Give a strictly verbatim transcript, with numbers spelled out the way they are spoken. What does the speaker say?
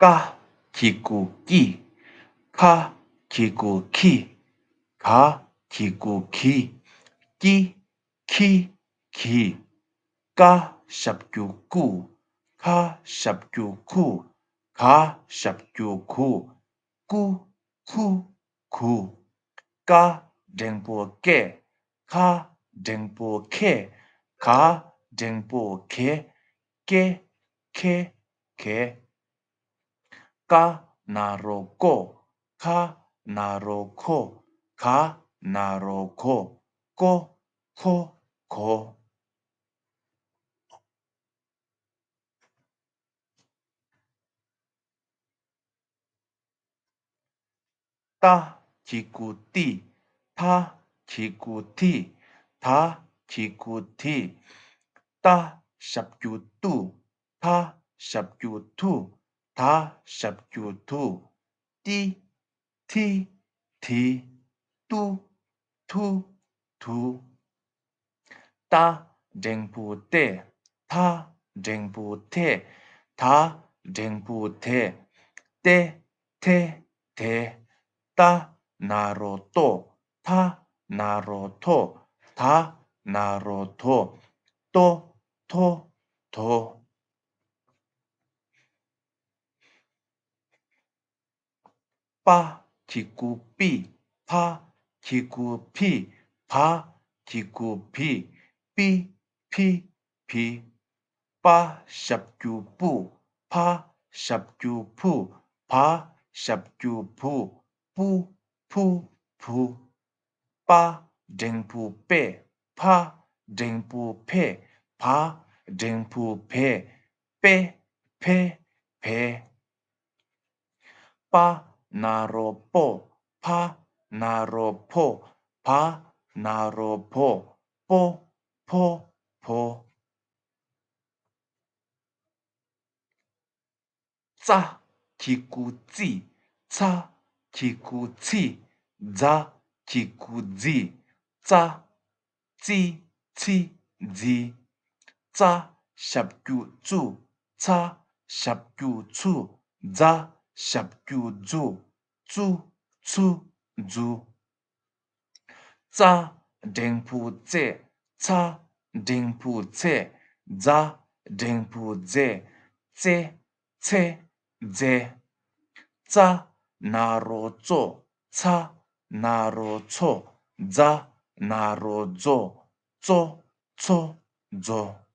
ཀ་གི་གུ་ཀི། ཁ་གི་གུ་ཁི། ག་གི་གུ་གི། ཀི། ཁི། གི། ཀ་ཞབས་ཀྱུ་ཀུ། ཁ་ཞབས་ཀྱུ་ཁུ། ག་ཞབས་ཀྱུ་གུ། ཀུ། ཁུ། གུ། ཀ་འགྲེང་བུ་ཀེ། ཁ་འགྲེང་བུ་ཁེ། ག་འགྲེང་བུ་གེ། ཀེ། ཁེ། གེ། ཀ་ན་རོ་ཀོ། ཁ་ན་རོ་ཁོ། ག་ན་རོ་གོ། ཀོ། ཁོ། གོ། ཏ་གི་གུ་ཏི། ཐ་གི་གུ་ཐི། ད་གི་གུ་དི། ཏ་ཞབས་ཀྱུ་ཏུ། ཐ་ཞབས་ཀྱུ་ཐུ། ད་ཞབས་ཀྱུ་ཐུ། ཏི། ཐི། དི། ཏུ། ཐུ། དུ། ཏ་འགྲེང་བུ་ཏེ། ཐ་འགྲེང་བུ་ཐེ། ད་འགྲེང་བུ་དེ། ཏེ། ཐེ། དེ། ཏ་ན་རོ་ཏོ། ཐ་ན་རོ་ཐོ། ད་ན་རོ་དོ། ཏོ། ཐོ། དོ། པ་གི་གུ་པི། ཕ་གི་གུ་ཕི། བ་གི་གུ་བི། པི། ཕི། བི། པ་ཞབས་ཀྱུ་པུ། ཕ་ཞབས་ཀྱུ་ཕུ། བ་ཞབས་ཀྱུ་བུ། པུ། ཕུ། བུ། པ་འགྲེང་བུ་པེ། ཕ་འགྲེང་བུ་ཕེ། བ་འགྲེང་བུ་བེ། པེ། ཕེ། བེ། པ་ན་རོ་པོ། ཕ་ན་རོ་ཕོ། བ་ན་རོ་བོ། པོ། ཕོ། བོ། ཙ་གི་གུ་ཙི། ཚ་གི་གུ་ཚི། ཛ་གི་གུ་ཛི། ཙ། ཙི། ཚི། ཛི། ཙ་ཞབས་ཀྱུ་ཙུ། ཚ་ཞབས་ཀྱུ་ཚུ། ཛ་ཞབས་ཀྱུ་ཛུ། ཙུ། ཚུ། ཛུ། ཙ་འགྲེང་བུ་ཙེ། ཚ་འགྲེང་བུ་ཚེ། ཛ་འགྲེང་བུ་ཛེ། ཙེ། ཚེ། ཛེ། ཙ་ན་རོ་ཙོ། ཚ་ན་རོ་ཚོ། ཛ་ན་རོ་ཛོ། ཙོ། ཚོ། ཛོ།